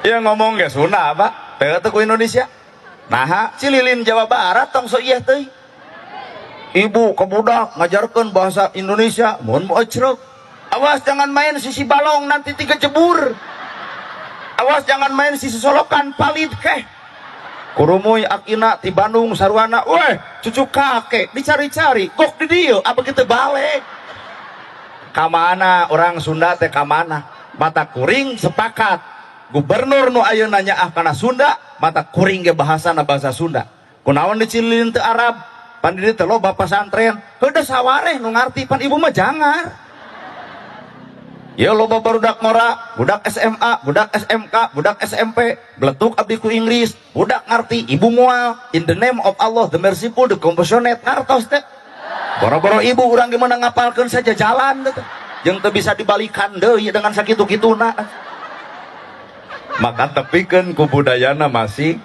Ya ngomong ge Sunda, Pak. Teu teu ku Indonesia. Nah, Cililin, Jawa Barat, tong sok ieu teuing. Ibu ke budak ngajarkeun bahasa Indonesia, mun mau ecrek. Awas, jangan main sisi balong, nanti tiga jebur. Awas, jangan main sisi solokan, palid keh. Kurumuy akina ti Bandung sarwana, weh, cucu kakek dicari-cari, kok di dieu apa kita balik? Kamana orang Sunda teh, kamana? Mata kuring sepakat. Gubernur nu ayeuna nyaah kana Sunda, mata kuring ge bahasana bahasa Sunda. Kunaon di Cililin teu Arab? Pan di dieu teh loba pasantren. Heueuh, sawareh nu ngarti, pan ibu mah jangar. Ya loba barudak ngora, budak SMA, budak SMK, budak SMP, beletuk abdi ku Inggris, budak ngarti, ibu moal. In the name of Allah, the merciful, the compassionate, ngartos teh. Boro-boro ibu, urang gimana ngapalkeun saja jalan teh. Jeung teu bisa dibalikan deui dengan sakitu-kituna. Maka tepikeun ku budayana masing.